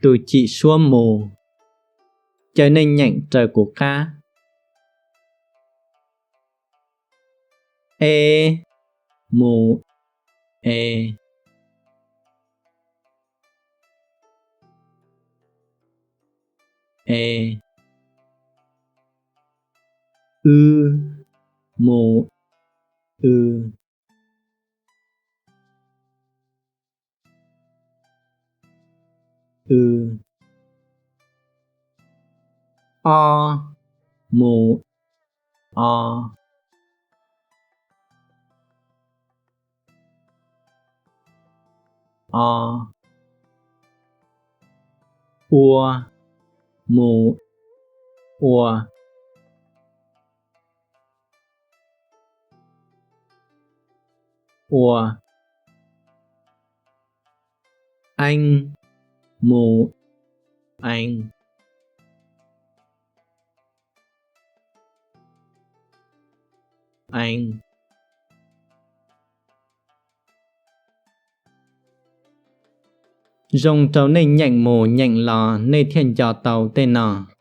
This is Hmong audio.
Tus cim suab mus, caw nej nyeem raws kuv qab. E, mus, e, e, w, mus, w, w, o, mus, o, o, ua, mus, ua, ua, ee, mus, ee, ee, zoo rau nej nyeem mus nyeem los nej thiaj nco tau tej no.